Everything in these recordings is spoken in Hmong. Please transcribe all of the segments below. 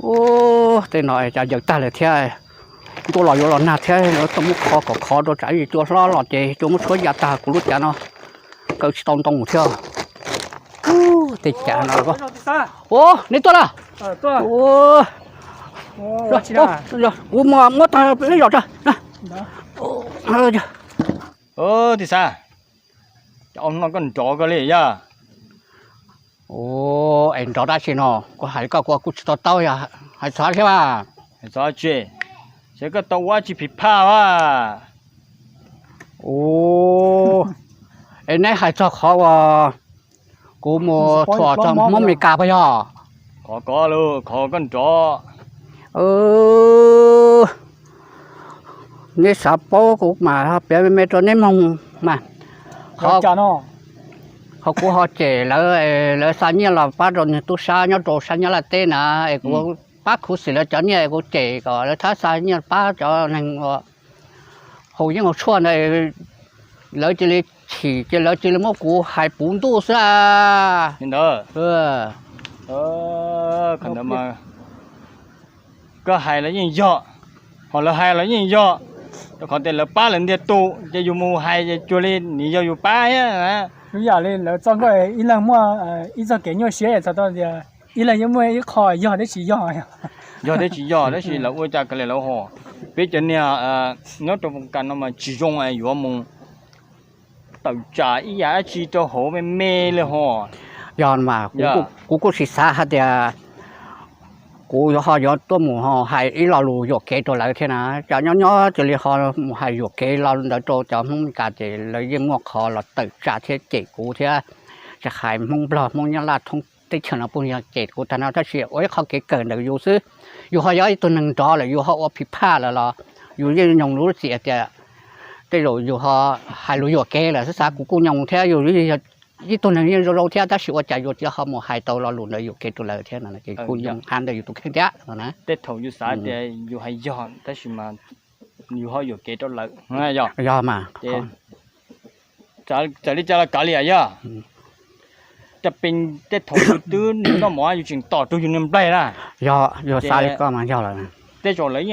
Ub, tej no cas yaws tag lawm thiab. Ntuj los yuav los nag thiab, lawv tau muab kho kom khov rau tsam ib cua hlob los ces cua muab tshuab ya tag kuv lub cav no, kaw tsis tau ntoo thiab. Ub, tej cav no. Ub, neb tuaj lawm. Ub, kuv muab tag ib zaug tso. Tis Xav, cas ua no koj nrov koj li yog? Ub, es nrov dab tsi no, kuv hais li koj kuv kuj tsis to taub, yog hais txog thiab as? Hais txog tsi? Xyov koj tau ua tsi phiv phaj as. Ub, es neb hais txog qhov uas kuv mus thuam txog Hmoob Meskas puas yog? Qhov ko los qhov koj nrov. Neb xav paub kuv mam piav me me rau neb mloog mas. Qhov kuv ho cem lawv, lawv xa nyiaj los pab rau niag tub sab nyob rau sab Nyab Laj teb na, es kuv pab khuv xim lawv cov nyiaj es kuv cem kom lawv thab xa nyiaj pab cov neeg uas haus yeeb haus tshuaj ntawd, lawv cia li chim ces lawv cia li muab kuv hais puv ntuj xwb a. Li ntawd, koj hais los yeej yog, ho lawv hais los yeej yog, rau qhov tias lawv pab lawv ntiag tug ces yus mus hais ces cuag li nws yog yus pab thiab. Ib yam li lawv txoj nkauj ib leeg muaj ib txoj kev nyuaj siab txog tau tias ib leeg yeej muaj ib qho yog thiab tsis yog. Yog thiab tsis yog tab sis lawv ua cas kav liam lawv ho, peb cov niag nyob rau kas no mas tsis zoo yuav mus tawm tsam ib yam dab tsi rau hauv me me li ho. Yog mas, kuv kuj tsis xav hais tias kuv yuav ho yuav tuaj mus hais ib lo lus yuam kev rau lawv thiab na, cas nyob nyob cia li ho mus hais yuam kev lo ntawd rau cov Hmoob Meskas ces lawv yeej muaj qhov los tawm tsam thiab cem kuv thiab, tsis hais Hmoob Nplog Hmoob Nyab Laj thoob teb chaws no puj yog cem kuv tag no tab sis ua ib qho kev kawm ntawm yus xwb. Yus ho yog ib tug neeg nrov lawm yus ho ua phiv phaj lawm los yus yeej nyoos lub txim tias tej zaum yus ho hais lus yuam kev lawm xwb xav, kuv kuj nyoos thiab yus ib tug neeg yeej zoo zoo thiab tab sis ua cas yus tsis ho mus hais tau lo lus ntawd yuam kev rau lawv thiab no ces kuj nyoos heev ntawm yus tus kheej thiab no na. Tej thaum yus xav tias yus hais yog tab sis mas yus ho yuam kev rau lawv. Yog mas, txawm li cas los kav liam yog, caj pes tej thaum yus twb noj mov yus tseem tom rau yus niag nplaig na. Yog, yus xav li koj mas yog lawm. Tej zaum lawv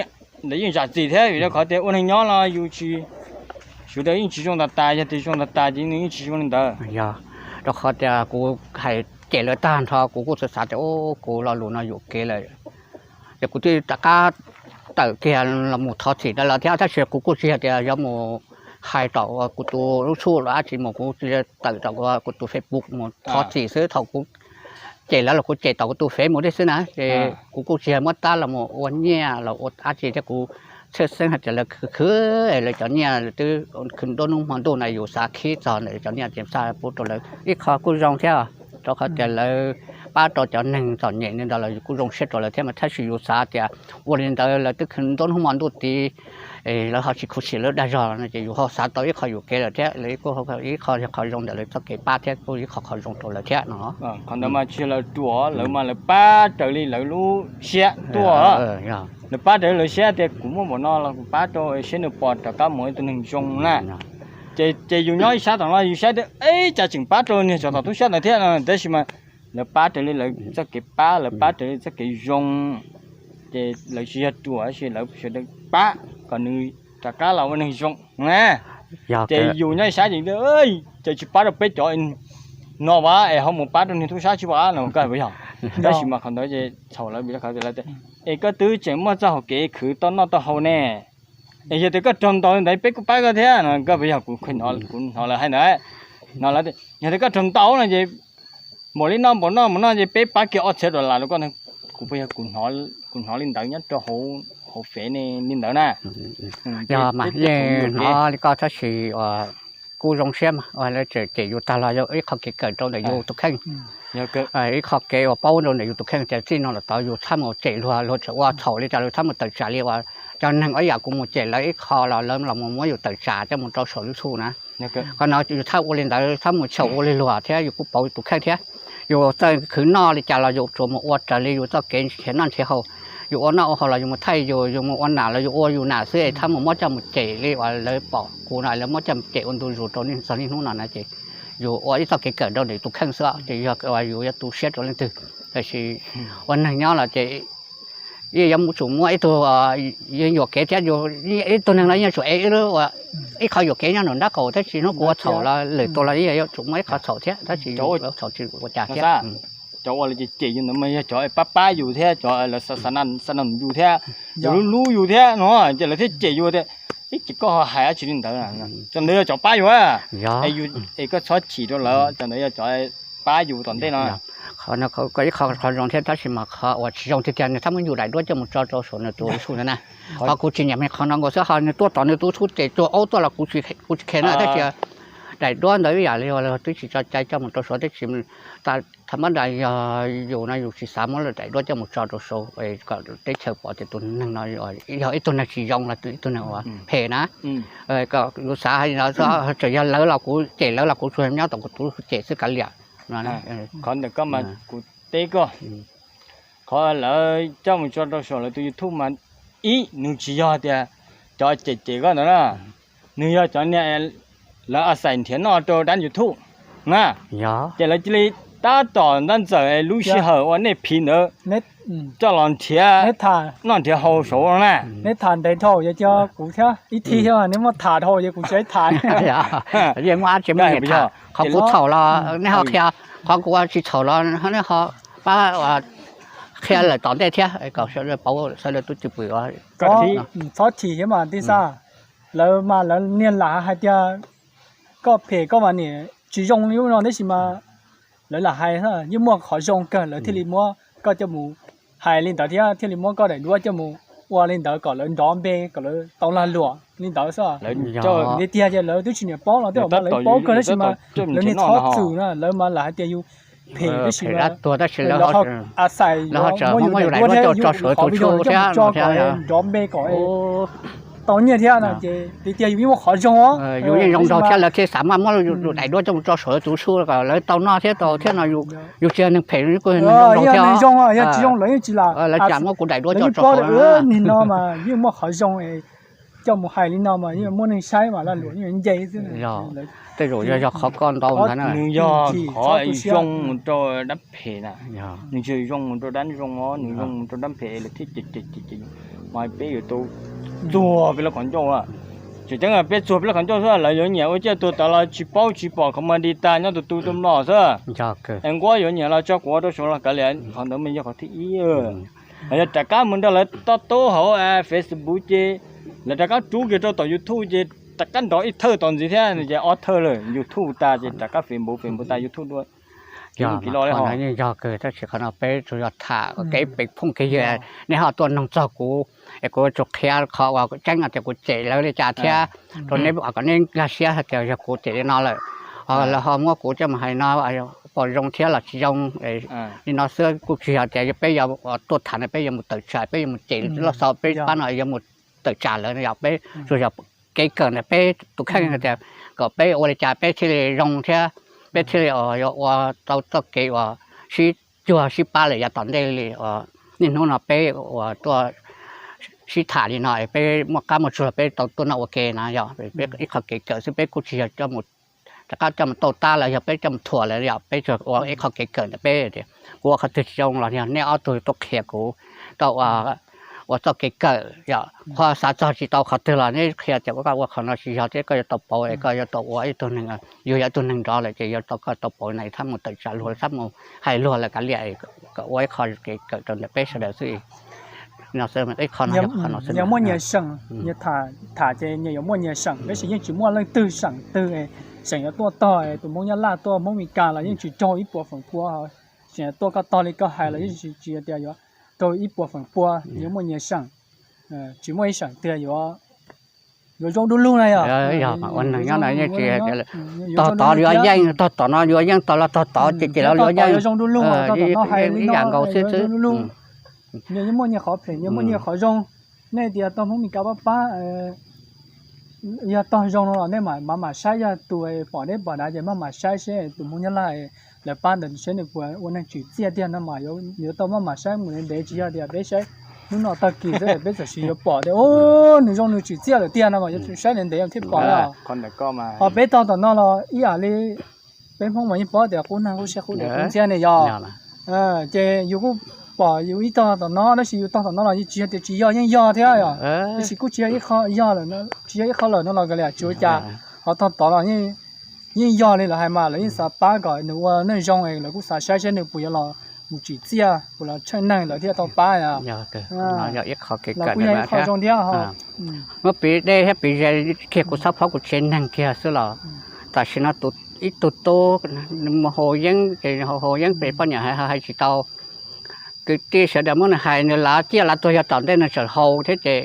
yeej zam txim thiab vim rau qhov tias ua neeg nyob los yus tsis, sawv daws yeej tsis zoo tas tas, yog tias zoo tas tas ces nws yeej tsis zoo li ntawd. Yog, rau qhov tias kuv hais cem lawv tag nrho kuv kuj xav xav tias kuv lo lus no yuam kev lawm, ces kuv twb rov qab tawm kiag los mus thov txim rau lawv thiab tab sis kuv kuj tsis yog tias yuav mus hais tom kuv tus lub tshuj los dab tsi mus, kuv tsis tawm tom kuv tus Facebook mus thov txim xwb. Thaum kuv cem lawv los kuv cem tom kuv tus Facebook mus thiab xwb na, ces kuv kuj tsis yog muab tab los mus ua nyiaj los ua dab tsi thiab. Kuv tshwj xeeb hais tias lawv khwv khwv lawv cov nyiaj twb khwv nruab hnub hmo ntuj na, yus xav khib txog ntawm cov nyiaj ces xa pub rau lawv ib qho kuj zoo thiab, rau qhov tias lawv pab rau cov neeg txom nyem li ntawd los yus kuj zoo siab rau lawv thiab mas tab sis yus xav tias ua li ntawd lawv twb khwv nruab hnub hmo ntuj tid, lawv ho tsis khuv xim lawv dag zog no ces yus ho xav tau ib qho yuam kev lawm thiab, lawv kuj ib qho yog qhov zoo ntawm lawv txoj kev pab thiab kuj ib qho qhov zoo rau lawv thiab no. Qhov ntawd mas tsis yog lawv ruam, lawv mas lawv pab raws li lawv lub siab tuaj. Lawv pab raws li lawv siab tias kuv muaj npaum no los kuv pab rau siab nws pom rov qab mus ib tug neeg zoo na. Ces yus nyob ib sab tom no yus saib tias ib cas tseem pab rau niag tsov tom tub sab ntawd thiab no tab sis mas lawv pab raws li lawv txoj kev pab, lawv pab raws li txoj kev zoo, ces lawv tsis yog ruam tab sis lawv sawv daws pab kom nws rov qab los ua neeg zoo na. Ces yus nyob ib sab ces, ces tsis pab rau peb cov no vas es ho mus pab rau niag tub sab tsis vas no kawg puas yog? Tab sis mas qhov ntawd ces txhaum lawv vim qhov tias lawv tias es koj twb tseem muaj txoj hauv kev khwv tau noj tau haus ne, es yog tias koj raug ntaus li ntawd peb kuj pab koj thiab no kawg puas yog? Kuv hnov lawv hais ntawd no, lawv tias yog tias koj raug ntaus no ces npaum li no npaum no npaum no ces peb pab kiag ob txhiab dollar rau koj. Kuv puas yog, kuv hnov li ntawd nyob rau hauv fev ne li ntawd na. Yog mas yeej hnov li koj tab sis kuj zoo siab mas lawv tseem cem yus tag los yog ib qho kev kawm rau ntawm yus tus kheej, ib qho kev uas paub rau ntawm yus tus kheej tias txij no los tod yus txhob mus cem luag, luag tseem ua txhaum li cas los txhob mus tawm tsam li uas cov neeg ib yam kuv mus cem lawv ib qho los lawv los mus muab yus tawm tsam coj mus rau saum YouTube na. Qhov no yus txhob ua li ntawd, txhob mus xyaum ua li luag thiab yus kuj pauv yus tus kheej thiab. Yus txawj khwv noj li cas los yus tsuas mus ua raws li yus txoj kev nrhiav noj nrhiav haus. Yus ua noj ua haus los yus mus thaij yus, yus mus ua nam los yus ua yus nam xwb es txhob mus muab coj mus cem li uas lawv pom kuv no, lawv muab coj mus cem ua ntu zus rau txog niaj hnub no na ces yus ua ib txoj kev kawm rau ntawm yus tus kheej xwb ces yog uas yus yuav tu siab rau leej twg. Tab sis ua neeg nyob los ces Yeej yuav tsum muaj ib tug yuam kev thiab, ib tug neeg no yeej yuav tsum ev ib lub, ib qho yuam kev nyob nram nraub qaum, tab sis hnub kuv ua txhaum los lwm tus los yeej yuav tsum muaj ib qho txhaum thiab, tab sis txhaum tsis ua cas thiab. Cov ua li ces cem yus ntawd mas yog cov pab pab yus thiab, cov lawv xa nas yus thiab, lub lub yus thiab no, ces lawv thiaj cem yus tias, ib ces koj ho hais dab tsi li ntawd. Cov ntawd yog cov pab yus, es koj txhob chim rau lawv, cov ntawd yog cov pab yus tom ntej no. Qhov zoo thiab, tab sis mas qhov uas tsis zoo tiag tiag nws txhob muab yus daim duab coj mus tso rau saum nws tus YouTube ntawd na. Qhov kuv tsis nyiam qhov no nkaus xwb, ho nws tuaj tom nws tus YouTube ces tsuas aub tuaj los kuv tsis khe na, tab sis daim duab ntawd ib yam li twb tsis tso cai coj mus rau saud, tab sis tha mab da yog yus no yus tsis xav muab daim duab coj mus tso rau saud kom teb chaws pom tias tus neeg no yog ib tug neeg tsis zoo los ib tug neeg uas phem na. Kom yus xav hais no, tseem yog lawv los kuv cem, lawv los kuv tsuas nyob tom kuv tus cem xwb kav liam. Qhov ntawm koj mas kuv teb koj, qhov lawv coj mus tso rau saum lawv tus YouTube mas ib, nws tsis yog tias cov cem cem koj ntawd na, nws yog cov niag lawv a xais nrhiav noj rau dab YouTube na, ces lawv cia li tab tom ntab ntxawm lub sij hawm uas nej phiv ntawd coj los nrhiav noj nrhiav haus saud na. Neb tham ntev dhau, yog cov kuv thiab ib thib thiab, neb muab tham dhau, yog kuv tsis tham. Yeej muaj dab tsi muaj nyiam tham, qhov kuv txhaum los neb ho qhia, qhov kuv ua tsis txhaum los neb ho pab qhia lawm tom ntej thiab kom sawv daws paub, sawv daws tub cwj pwm. Txhob chim thiab mas tij Xab, lawv mas lawv niag lam hais tias koj phem koj mas niam tsis zoo li no, tab sis mas lawv lam hais, yeej muaj qhov zoo kawg lawv thiaj li muab koj coj mus hais li ntawd thiab thiaj li muab koj daim duab coj mus ua li ntawd kom lawv nrov npe kom lawv tau lag luam li ntawd xwb. Tiag tiag ces lawv twb tsis niam paub los tej zaum mas lawv paub kawg tab sis mas lawv niag txhob txwm na, lawv mas lam hais tias yus phem tab sis mas lawv ho a xais muab yus daim duab thiab yus qhov video coj mus tso kom nrov npe kom tau nyiaj thiab no ces tiag tiag yus yeej muaj qhov zoo os. Yus yeej zoo nraug thiab lawv thiaj xav mas muab yus daim duab coj mus tso saum tus YouTube kom lawv tau noj thiab tau thiab no. Yus tsis yog neeg phem, yus kuj yog neeg zoo thiab. Yog tsis zoo, yog tsis zoo lawv yeej tsis lam, lawv tsis muab kuv daim duab coj tso saud. Nim no mas yeej muaj qhov zoo coj mus hais li no mas yeej muaj neeg saib mas lag luam yeej nce xwb. Tej zaum yog yog qhov koj ntau ntawd na. Nws yog qhov zoo mus rau dab phem na, nws tsis zoo mus rau dab zoo os, nws zoo mus rau dab phem lawv thiaj cem cem cem cem, mas peb yuav tau txuag peb lub qhov ncauj. Tseem ceeb peb txuag peb lub qhov ncauj xwb, lawv yuav nyiam ua ciaj tuag tawv los tsis paub tsis pom, qhov muag di tag nyob tus tu tu mlom xwb. Es nquab yuav nyiam los tso kuv ua rau saud los kav liam, qhov ntawd mas yog qhov thib ib. Yog rov qab mus nrog lawv tob tob hauv Facebook ces lawv rov qab rub kiag rau tom YouTube ces rov qab nrov ib thawj tom ntxiv thiab ces ob thawj lawm, YouTube tas ces rov qab Facebook, Facebook tas YouTube dua. Yog, qhov no yeej yog kawg, tab sis qhov no peb tsuas yog tham kev pem phooj kev ywg, neb ho tuaj noog txog kuv es kuv tsuas qhia qhov uas tseeb tias kuv cem lawv li cas thiab rau neb kom neb nkag siab hais tias yog kuv cem li no lawm, lawv ho muab kuv coj mus hais no pom zoo thiab los tsis zoo li no xwb, kuj tsis yog tias peb yuav tuaj tham no peb yuav mus tawm tsam, peb yuav mus cem loj xaus, peb pab no yuav mus tawm tsam lawv, yog peb tsuas yog kev kawm ntawm peb tus kheej tias kom peb ua li cas peb thiaj li zoo thiab peb thiaj li yuav ua tau txoj kev uas sib cuag sib pab lawm yav tom ntej li uas niaj hnub no peb uas tuaj sib tham li no, peb muaj qab muaj tsuag peb tau tuaj noj ua ke no yog peb ib qho kev kawm xwb, peb kuj tsis yog coj mus rov qab coj mus tau tab los yog peb coj mus thuam lawm, yog peb tsuas ua ib qho kev kawm ntawm peb tias kuv ua qhov twg tsis zoo los yog nej ob tug tuaj qhia kuv, tau ua txoj kev kawm, yog qhov xav txog tsis tau qhov twg los neb qhia tias koj ua qhov no tsis yog thiab koj yuav tau pauv, koj yuav tau ua ib tug neeg, yus yog ib tug neeg nrov lawm ces yuav tau koj tau pauv na, txhob mus tawm tsam luag, txhob mus hais luag lawm kav liam, kom ua ib qho kev kawm rau ntawm peb sawv daws xwb. Ib qho no, nyias muaj nyias seem, nyias tham ces nyias yuav muaj nyias seem, tab sis yeej tsis muaj leej twg seem twg, seem yuav tuaj tog tus Hmoob Nyab Laj tuaj Hmoob Mes Kas los yeej tsis raug ib puas feem pua, seem tuaj koj tog li koj hais los yeej tsis tias yuav raug ib puas feem pua, nyias muaj nyias seem, tsis muaj ib seem twg yuav zoo dub lug na yog. Yog ua neeg nyob no yeej tsis tog tod yuav yeej, tog tom no yuav yeej, tog los tog tod ces ces los yuav yeej, ib yam nkaus xwb xwb. Nyias yeej muaj nyias qhov phem, nyias muaj nyias qhov zoo. Nej tias tog Hmoob Mes Kas pab pab, yog tog zoo no los nej mam mam saib, yog tus pom deb pom dav ces mam mam saib seb tus Hmoob Nyab Laj lawv pab ntawd seb nws puas ua neeg tsim txiaj tiag no mas yuav tau mam mam saib mus ntev ntev, tsis yog tias peb saib hnub no tag kis xwb peb txawm sis yuav pom tias nws zoo nws tsim txiaj lawm tiag no mas yuav tsum saib ntev ntev thiaj pom. Ho peb tog tom no los ib yam li peb Hmoob mas yeej paub tias qub nag qub siab qub dawm qub ntxhiab ne yog. Ces yus kuj pom yus ib tog tom no, tab sis yus tog tom no los tsis yog tias tsis yog, yeej yog thiab yom. Tab sis kuj tsis yog ib qho yog lawm, tsis yog ib qho lawm no los kav liam, tsuav cas ho tog tod los yeej yog li lawv hais mas lawv yeej xav pab kom nws ua neej zoo, lawv kuj xav saib saib nws puas yuav los mus tsim txiaj, puas los tsheej neeg lawv thiaj tau pab. Yog ib qho kev kawm kuj yog ib qho zoo thiab. Muab piv dej thiab piv ze kiag kuv txhob phob kuv tsev neeg kiag xwb los tam sim no ib tug tub mus haus yeeb ces haus yeeb pem poj niam hais tsis tau, kwv tij sawv daws muab nws hais nws lav ciaj lav tuag, yog tom ntej nws tseem haus thiab ces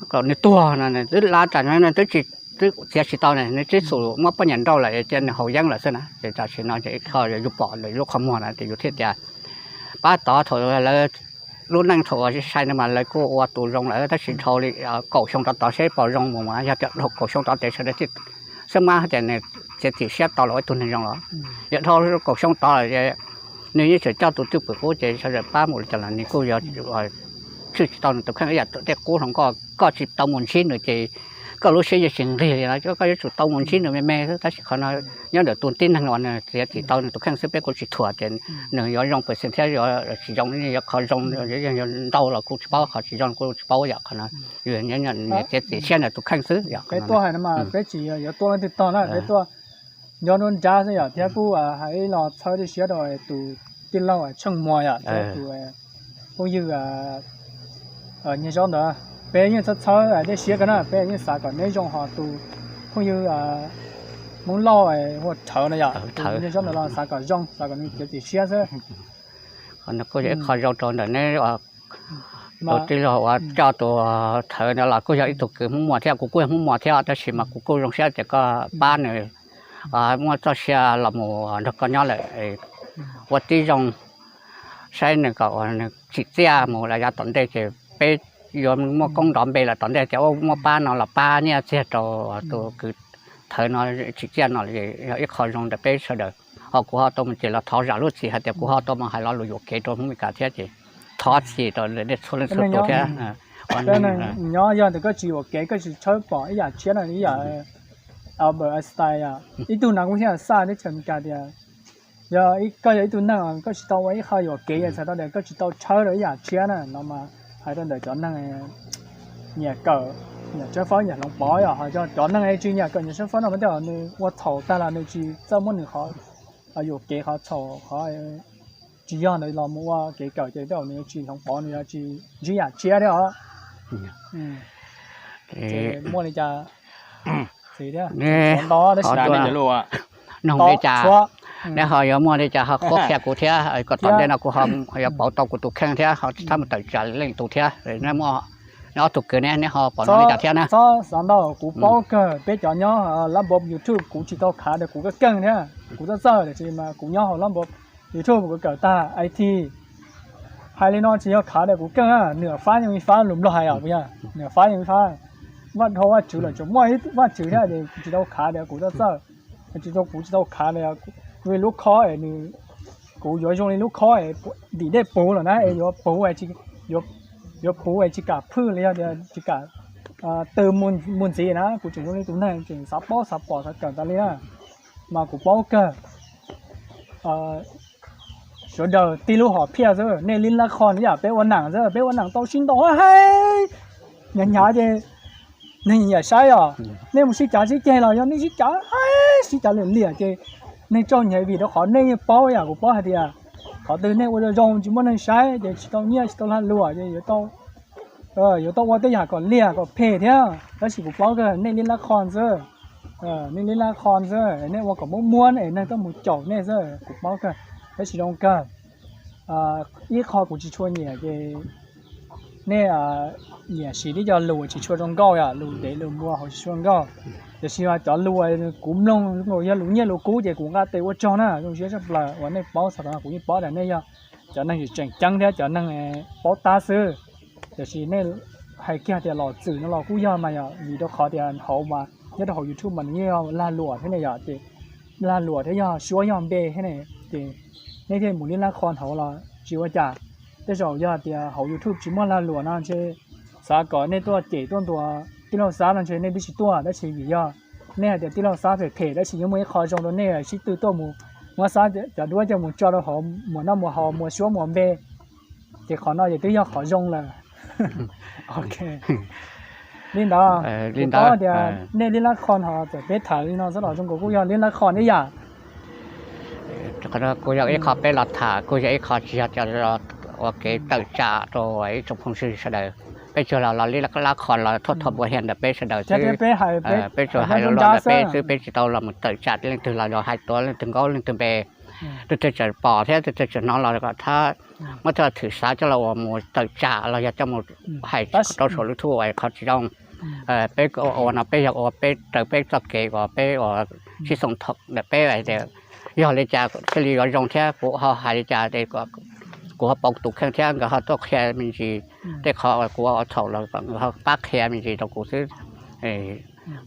kom nws tuag no, nws twb lav tam no nws twb tsis, twb txiav tsis tau ne, nws twb xum muab poj niam nrauj lawm cia nws haus yeeb lawm xwb na. Ces tam sim no ces ib qho yus pom lawm lub qhov muag na ces yus thiaj tias pab tod. Thaum lawv lub neej thaum sai no mas lawv kuj ua tus zoo lawm tab sis dhau li kaum xyoo rov tod seb puas zoo mus mas yog tias dhau kaum xyoo rov tev sawv daws thiaj xab mab tias nws txiav txim siab tau los ua ib tug neeg zoo los. Yog dhau kaum xyoo tod lawm nws yeej tseem coj tus cwj pwm qub ces sawv daws pab mus li cas los nws kuj yuav tswj tsis tau nws tus kheej ib yam tej qub hluas nkauj. Koj tsis tau mus ntsib nws ces koj lub siab yeej tsis nqig li no, koj yuav tsum tau mus ntsib nws me me xwb. Tab sis qhov no nyob ntawm tus tib neeg uas nws txiav txim tau nws tus kheej xwb, peb kuj tsis thuam tias nws yuav zoo pes xees thiab yuav tsis zoo, yuav qhov zoo ntau los kuj tsis paub, qhov tsis zoo kuj tsis paub yom. Qhov no yus niam txiav txim siab ntawm tus kheej xwb yom. Peb tuaj hais no mas peb tsis yuav tuaj leej twg tog na, peb tuaj nyob nruab nrab xwb yom, thiab kuj hais los txhawb thiab siab rau tus tij laug Tsheej Muas yom, thiab tus phooj ywg Nyiag Zaub ntawd. Peb yeej txhawb txhawb thiab siab kawg na, peb yeej xav kom neb zoo, ho tus phooj ywg Hmoob Lauj ua Thawv na yom, tus Nyiag Zaub ntawd los xav kom zoo, xav kom nws txiav txim siab xwb. Qhov no kuj yog ib qho zoo rau ntawm neb, tus tij laug uas coj tus Thawv ntawd los kuj yog ib tug kwv Hmoob Muas thiab, kuv kuj yog Hmoob Muas thiab tab sis mas kuv kuj zoo siab tias koj pab nws muaj txoj sia los mus nrog koj nyob lawm, ua tib zoo saib nws kom uas nws tsim txiaj mus los yav tom ntej ces peb yuav muaj koob nrov npe lawm tom ntej tias muaj pab no los pab nyiaj txiag rau tus kwv Thawv no tsim txiaj no, yog ib qho zoo ntawm peb sawv daws. Ho kuv ho tau mus ces los thov zam lub txim hais tias kuv ho tau mus hais lo lus yuam kev rau Hmoob Meskas thiab ces thov txim rau nej txhua leej txhua tus thiab. Nyob yog tias koj tsis yuam kev koj tsis tshawb pom ib yam tshiab no, ib yam Albert Einstein, ib tug no kuj thiaj xaj teb chaws Meskas tias yog koj yog ib tug neeg koj tsis tau ua ib qho yuam kev, yog txhais tau tias koj tsis tau tshawb rau ib yam tshiab na no mas hais rau ntawm cov neeg nyiam kawm, nyiam tshawb fawb nyiam hloov pov yom, ho yog cov neeg tsis nyiam kawm nyiam tshawb fawb no mas tej zaum nws ua txhaum tag los nws tsis txawj muab nws qhov yuam kev qhov txhaum qhov tsis yog ntawd los mus ua kev kawm ces tej zaum nws yuav tsis hloov pov, nws yuav tsis ntsib yam tshiab thiab os. Muaj li cas, neb ho yuav muaj li cas ho qhuab qhia kuv thiab, kom tom ntej no kuv ho yuav pauv tau kuv tus kheej thiab ho tsis txhob mus tawm tsam leej twg thiab. Neb ob tug kwv ne neb ho pom no li cas thiab na? Txhob xav ntau, kuv paub kawg. Peb cov nyob lab npov YouTube kuv tsis tau khav tias kuv koj keej thiab kuv txawj txawj, tiam sis mas kuv nyob hauv lab npov YouTube kuv kawm tag I T. Hais li no tsis yog khav tias kuv keej, nws fab yeej fab, lus Nplog hais os, nws fab yeej fab. Vaj dhau Vaj Tswv lawm tsuas muaj ib Vaj Tswv thiab, es kuv tsis tau khav tias kuv txawj txawj, tsis tau, kuv tsis tau khav tias kuv li lub khob es nws, kuv yuav zoo li lub khob es ntim dej puv lawm na, es yuav puv, yuav puv es tsis kam phwj li, yog tias tsis kam tw mus ntxiv na, kuv tseem zoo li tus neeg tseem xav paub xav pom xav kawm tas li na. Mas kuv paub kawg, sawv daws tib lub hom phiaj xwb, nej li lab qho ib yam peb ua neej xwb, peb ua neej tau sib ntaus hais hnyav hnyav ces neeg yam saib os. Nej mus sib cav sib ceg los yog nej sib cav, sib cav liam liam ces neeg tsaug nyiav vim rau qhov nej yeej paub yam kuv paub hais tias qhov twg nej ua zoo zoo tsis muaj neeg saib ces tsis tau nyiaj tsis tau lag luam ces yuav tau ua tej yam kom liam kom phem thiab. Tab sis kuv paub kawg nej li lab qho xwb, nej li lab qho xwb, nej ua kom muab muab es neeg tuaj mus caum nej xwb, kuv paub kawg. Tab sis zoo kawg, ib qho kuv tsis tshua nyiam ces nej nyiam siv tib co lus tsis tshua zoo nkauj yom, lus dev lus npua hauv tsis tshua nkauj. Tiam sis mas cov lus kuv mloog yog lus nyiaj lus kub ces kuv nqa tes ua tsaug na, zoo siab tshaj plaws uas nej paub txog no. Kuv yeej paub tias nej yog cov neeg tseem ceeb thiab cov neeg paub tab xwb. Tiam sis nej hais kiag tias los txwm no los kuj yog mas yog vim rau qhov tias hauv mas nyob rau hauv YouTube mas nws yeej yog lag luam thiab ne yom, ces lag luam thiab yog suab yog npe thiab ne, ces nej thiaj mus li lab qho hauv los tsis ua cas. Tej zaum yog tias hauv YouTube tsis muaj lag luam no ntshe xav kom nej tuaj cem tuaj ntuas tij laug Xab no ntshe nej twb tsis tuaj, tab sis vim yog nej hais tias tij laug Xab phem phem, tab sis yeej muaj ib qho zoo rau nej sib tw tuaj mus muab Xab cov duab coj mus tso rau hauv muas noj muas haus muas suab muas npe. Ces qhov no ces twb yog qhov zoo lawm. Ok, li ntawd kuv paub tias nej lib lab qho no txawm peb tham li no xwb los zoo nkaus kuj yog lib lab qho ib yam. Kuj yog ib qho peb los tham, kuj yog ib qho tsis yog ua kev tawm tsam rau ib tsoom phooj ywg sawv daws. Peb tsuas los los lib lab qho los thauj thauj npuas hias ntawm peb sawv daws xwb. Peb tsuas hais los los ntawm peb xwb, peb tsis tau los mus tawm tsam leej twg los yog hais tuav leej twg nkaub leej twg npe. Tus twg tseem pom thiab tus twg tseem hnov los kom thab, muab thawj thwm xav coj los ua mus tawm tsam los yog coj mus hais rau saum lub thuj uas qhov tsis zoo. Peb ua no peb yog ua peb raws peb txoj kev uas peb ua sib xoo ntawm peb tias yog li cas thiaj li yuav zoo thiab kuv ho hais li cas es kuv ho pauv tus kheej thiab nkawd ho tuaj qhia me ntsis tej qhov uas kuv ua txhaum los nkawd ho pab qhia me ntsis rau kuv xwb.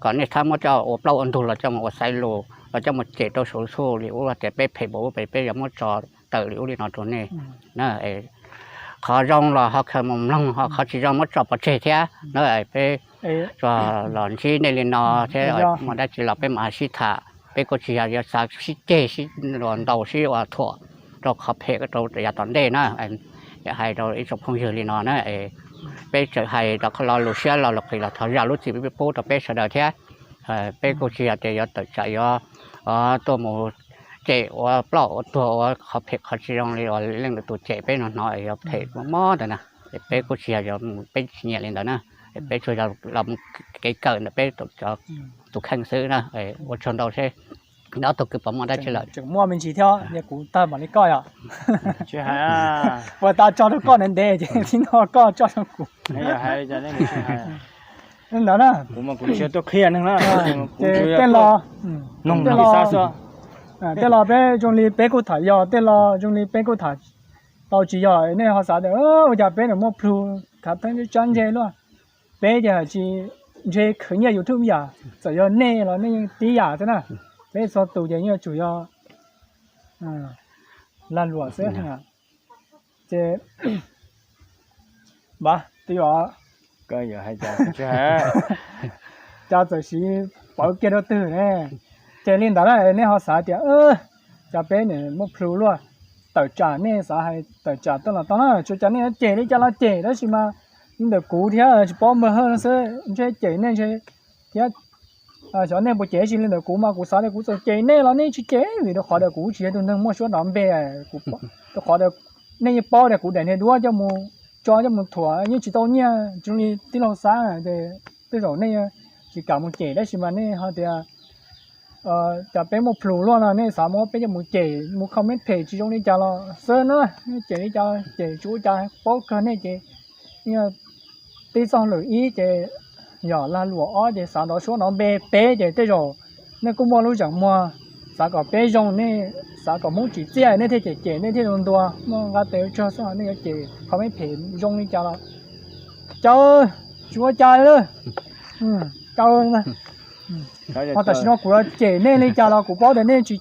Kom nej thab muab coj ua plaub ua ntug los coj mus ua xaiv lus los coj mus cem rau saum lub thuj li ub tias peb phem npaum ub peb yuav muab tso tawm li ub li no rau nej na. Qhov zoo los ho khaws mus mloog, ho qhov tsis zoo muab tso pov tseg thiab na. Peb tsuas los ntsib nej li no thiab, muaj dab tsi los peb mam sib tham. Peb kuj tsis yog yuav xav sib ceg sib ntaus sib ua thuam rau qhov phem rau yav tom ntej na. Hais rau ib tsoom phooj ywg li no na, peb txawm hais rau qhov lo lus siab lo lus qis los thov zam lub txim pub rau peb sawv daws thiab. Peb kuj tsis yog tias yuav tawm tsam yuav tuaj mus cem ua ploj ua tuag ua qhov phem qhov tsis zoo li uas leej lwm tus cem peb no hnov yuav phem mob mob ntawd na. Peb kuj tsis yog, peb tsis nyiam li ntawd na. Peb tsuas yog los mus kev kawm ntawm peb tus kheej xwb na. Ua tsaug ntau seb ob tug kwv puas muaj dab tsi lawm. Tseem muaj me ntsis thiab, kuv tag mam li koj yom. Puas tas tso rau koj ntev ntev ces tib no koj tso rau kuv. Ntawd na, kuv mas kuv tsis tuaj qhia neeg na, kuv tej los, tej los, tej los peb zoo li peb kuj tham yog, tej los zoo li peb kuj tham tau tsis yog, nej ho xav tias ua cas peb nws muaj plhu khav theeb tsab ntse luaj. Peb ces tsis ntse khwv nyiaj YouTube ib yam, txawm yog nej los nej yeej tib yam xwb na. Peb txhua tus ces yeej yuav tsum yog lag luam xwb. Ces npab twb yuav cas txawm siv pawv kiag rau twg ne. Ces li ntawd na nej ho xav tias cas peb nws muaj plhu luaj, tawm tsam nej xav hais tawm tsam tuaj los tau na, tsuas cas nej yuav cem li cas los cem, tab sis mas li ntawm kuv thiab tsis paub npawg Hawj no xwb ntshe cem nej ntshe thiab. Xyov nej puas cem, tab sis li ntawm kuv mas kuv xav tias kuv txawm cem nej los nej tsis cem, vim rau qhov tias kuv tsis yog tus neeg muaj suab nrov npe. Rau qhov tias nej yeej paub tias kuv daim niag duab coj mus tso coj mus thuam yeej tsis tau nyiaj, zoo li tij laug Xab ces tej zaum nej tsis kam mus cem, tab sis mas nej ho tias cas peb muaj plhu luaj no nej xav muab peb coj mus cem mus comment phem tsis zoo li cas los xwb na, cem li cas cem tsis ua cas paub kawg nej ces tib txoj lwm ib ces yog lag luam ob ces xav nrov suab nrov npe peb ces tej zaum nej kuj muaj lub zeem muag xav kom peb zoo, nej xav kom Hmoob tsim txiaj nej thiaj cem cem nej thiaj ntua ntua muaj nqa tes ua tsaug xwb, nej yuav cem comment phem zoo li cas los caw tsis ua cas li. Caw, ho tam sim no kuv yuav cem nej li cas los kuv paub tias nej tsis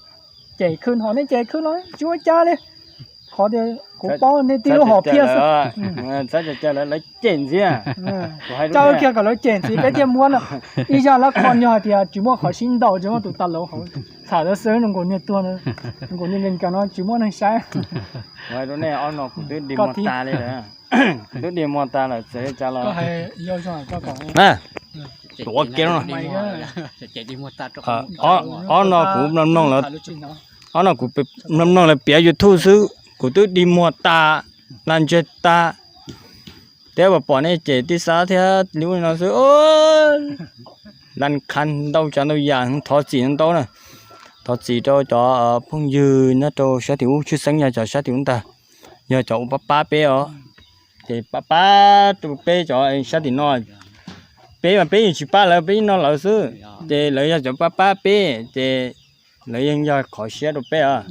cem khwb, ho nej cem khwb los tsis ua cas li. Qhov tias kuv paub nej tib lub hom phiaj xwb. Caw kiag kom lawv cem ntxiv peb thiaj muab no. Ib zaj lab qho yog hais tias tsis muaj qhov sib ntaus tsis muaj tus tas laus hauv, tham lawv xwb zoo nkaus niag tuag, zoo nkaus niag nkees kas no tsis muaj neeg saib. Kuv twb di muag tas li lawm, kuv twb di muag tas lawm txawm li cas los tuav kiag no. Ob no kuv mloog, ob no kuv mloog lawv piav YouTube xwb kuv twb di muag tas, lag ntseg tas. Thiab pom nej cem tij Xab thiab li ub li no xwb, laj khav ntau tsav ntau yam, thov txim ntau na. Thov txim rau cov phooj ywg nyob rau sab tim ub, tshwj xeeb yog cov sab tim ub ntag, yog cov uas pab pab peb os. Ces pab pab rau peb cov sab tim no, peb mas peb yeej tsis pab lawv, peb yeej noj lawv xwb. Ces lawv yog cov pab pab peb ces lawv yeej yog qhov siab rau peb os.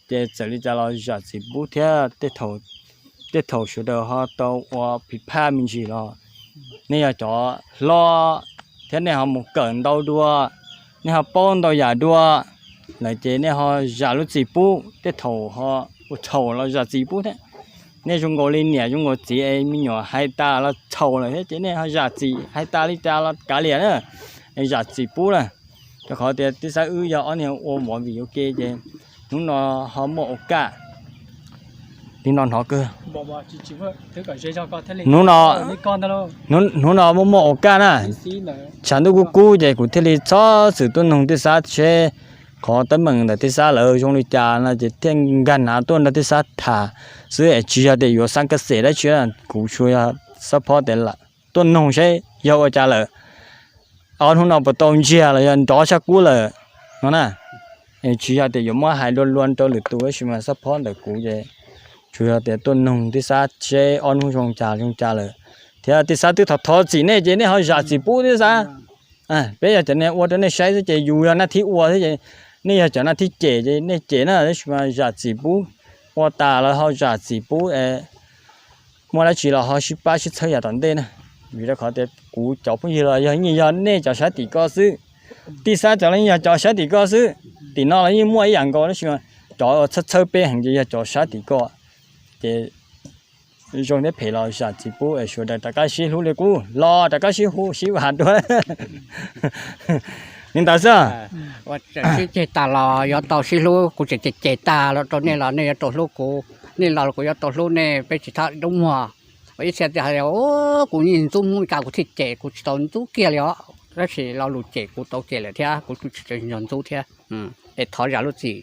Ces txawm li cas los zam txim pub thiab, tej thaum sawv daws ho tau ua phiv phaj me ntsis los nej yog cov hlob thiab nej ho mus kawm ntau dua, nej ho paub ntau yam dua lawm ces nej ho zam lub txim pub, tej thaum ho ua txhaum los zam txim pub thiab. Nej zoo nkaus li niam zoo nkaus txiv es me nyuam hais tas los txhaum lawm thiab ces nej ho zam txim, hais tas li cas los kav liam na, zam txim pub na. Rau qhov tias tij Xab wb yog ob niag ua movie ua ke ces hnub no ho muaj ua kaj Li no hnov kawg. Hnub no, hnub no muaj muaj ua kaj na, tshav ntuj kub kub ces kuv thiaj li txhob txwm tuaj noog Tij Xab seb qhov teeb meem ntawm Tij Xab lawv zoo li cas no ces thiaj nkag nav tuaj nrog Tij Xab tham xwb es tsis yog tias yuav xav ka xem dab tsi, kuv tsuas yog xab phob tias tuaj noog seb yog ua cas lawm, ob hnub no puas tau ntsiag los yog nrov tshaj kub lawm no na. Tsis yog tias yuav muab hais lua lua rau lwm tus tab sis mas xab phob ntawm kuv ces tsuas yog tias tuaj noog Tij Xab seb ob hnub zoo cas zoo cas lawm, thiab Tij Xab twb thov thov txim nej ces nej ho zam txim pub Tij Xab. Peb yog cov niag ua rau nej saib xwb ces yus yog naj thib ua xwb ces nej yog cov naj thib cem ces nej cem na, tab sis mas zam txim pub, ua tas los ho zam txim pub, muaj dab tsi los ho sib pab sib txhawb yav tom ntej na. Vim rau qhov tias kuv cov phooj ywg los yog yeej yog nej cov sab tim ko xwb, Tij Xab cov los yeej yog cov sab tim ko xwb, tim no los yeej muaj ib yam nkaus tab sis cov uas txhawb txhawb peb heev ces yog cov sab tim ko. Ces zoo thiab phem los zam txim pub es sawv daws rov qab sib hlub li qub los rov qab sib hu sib vam dua li ntawd xwb. Sib ceg tag los yuav tau sib hlub, kuv tseem cem cem tag los rau nej los nej yuav tau hlub kuv, nej los kuv yuav tau hlub nej, peb tsis txhob dub muag. Ua ib txhia tias kuv yeej ntxub Hmoob li cas kuv thiaj cem, kuv tsis tau ntxub kiag li os, tab sis lo lus cem kuv tau cem lawm thiab kuv tsis tau ntxub thiab. Es thov zam lub txim,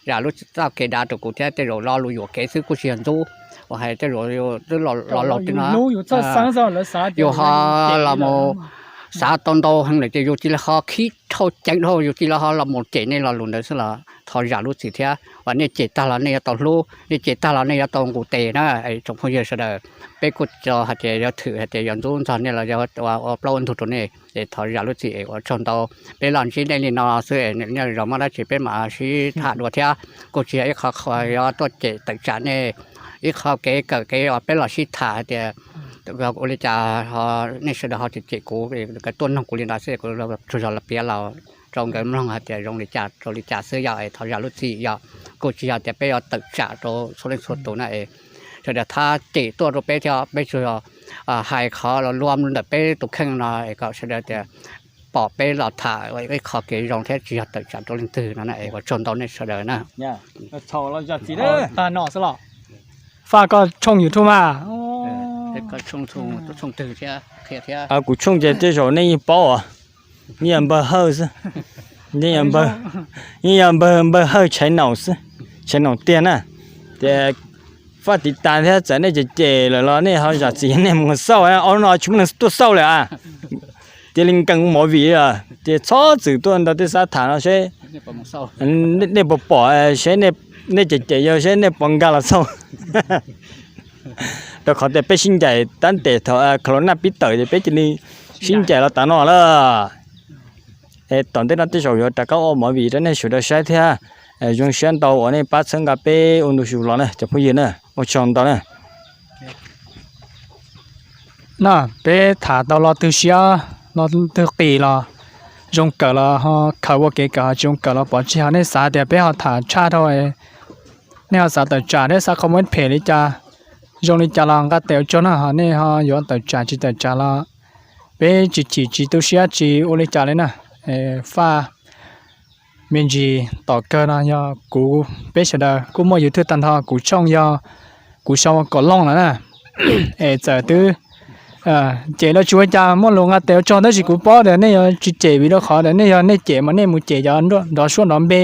zam lub txim txoj kev dav rau kuv thiab, tej zaum lo lus yuam kev xwb kuj tsis yog ntxub, uas hais tej zaum twb los laus tej no, yus ho los mus xav tau ntau heev lawm ces yus cia li ho khib dhau ceev dhau, yus cia li ho los mus cem nej lo lus ntawd xwb los thov zam lub txim thiab. Uas nej cem tag los nej yuav tau hlub, nej cem tag los nej yuav tau nqus tes na. Tsoom phooj ywg sawv daws, peb kuj tso hais tias yuav thwm hais tias yuav ntxub ntxog nej los yog ua plaub ua ntug rau nej es thov zam lub txim es ua tsaug ntau. Peb los ntsib nej li no xwb es nej zov muaj dab tsi peb mam sib tham dua thiab. Kuj tsis yog ib qho qhov yuav tuaj cem tawm tsam nej, ib qho kev kawm kev uas peb los sib tham hais tias ua li cas ho nej sawv daws ho tsis cem kuv, tuaj noog kuv li ntawd xwb, kuv tsuas yog los piav los rau nkawd mloog hais tias zoo li cas rau li cas xwb yog es thov zam lub txim yog. Kuj tsis yog tias peb yuav tawm tsam rau txhua leej txhua tus na es sawv daws thab cem tuaj rau peb thiab, peb tsuas yog hais qhov luam ntawm peb tus kheej no es kom sawv daws tias pom peb los tham ib qho kev zoo thiab tsis yog tawm tsam rau leej twg no na es ua tsaug ntau nej sawv daws na. Faj koj tshooj YouTube mas. Kuv tshooj ces tej zaum nej yeej paub os, yeej yog npawg Hawj xwb, yeej yog npawg Hawj Tshaiv Naum xwb, Tshaiv Naum tiag na. Ces faj tiv tas thiab txawm nej cem cem lawm los nej ho zam txim, nej mus xauj, ob hnub no tsis muaj neeg tuaj xauj lawm a. Cia li nkees movie, ces txhob txwm tuaj nrog Tij Xab tham no seb nej puas pom, seb nej cem cem yog seb nej puas nkag los xauj. Rau qhov tias peb sib ncaim tab ntes thaum Corona pib tawm ces peb cia li sib ncaim los tas no lawm. Es tom ntej no tej zaum yuav rov qab ua movie rau nej sawv daws saib thiab. Zoo siab ntau uas nej pab txhawb nqa peb ua ntu zus los na cov phooj ywg na, ua tsaug ntau na. Na, peb tham tau lo twg siab lo twg qis los zoo kawm los ho khaws ua kev kawm, ho tsis zoo kawm los pov tseg, ho nej xav tias peb ho tham tshaj dhau, nej ho xav tawm tsam thiab xav qhov muaj phem li cas, zoo li cas los nqa tes ua tsaug na, ho nej ho yuav tawm tsam tsis tawm tsam los peb tsis chim tsis tu siab tsis ua li cas li na. Faj me ntsis tom kawg no yog kuv, peb sawv daws kuj muaj YouTube tag nrho, kuv tshooj yog kuv sau kom looj lawm na. Es txawm twb cem los tsis ua cas, muaj lus nqa tes ua tsaug, tab sis kuv paub tias nej yuav tsis cem vim rau qhov tias nej yog nej cem mas nej mus cem cov nrov suab nrov npe,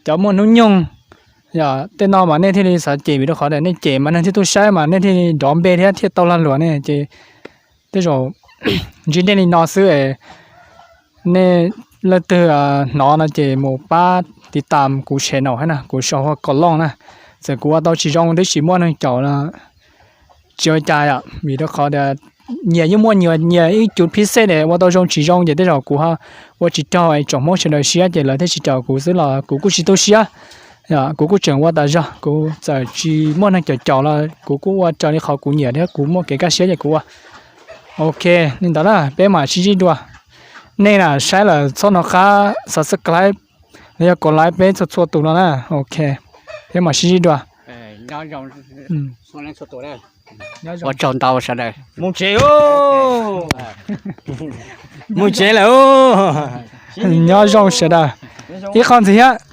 cov muaj hnub nyoog, yog tej no mas nej thiaj li xav cem vim rau qhov tias nej cem mas neeg thiaj tuaj saib mas nej thiaj li nrov npe thiab thiaj tau lag luam ne. Ces tej zaum ntsib nej li no xwb es nej leej twg hnov no ces mus pab tiv tam kuv channel hab na, kuv sau ua kom looj na. Txawm kuv ua tau tsis zoo tab sis muaj neeg caum no tsis ua cas yom, vim rau qhov tias nyias yeej muaj nyias, nyias ib cov phib xej es ua tau zoo tsis zoo ces tej zaum kuv ua tsis raug es tsoom Hmoob sawv daws siab ces lawv thiaj tsis caum kuv xwb los kuv kuj tsis tu siab. Kuv kuj tseem ua tas zog, kuv txawm tsis muaj neeg caum caum los kuv kuj ua raws li qhov kuv nyiam thiab kuv muaj kev kaj siab ces kuv ua. Ok, li ntawd na peb mam sib ntsib dua. Nej na saib lawm txhob hnov qab subscribe los yog kom like peb txhua txhua tus no na. Ok, peb mam sib ntsib dua. Ua tsaug ntau sawv daws. Mus tsev, mus tsev lawm. Nyob zoo sawv daws. Ib qho ntxiv thiab.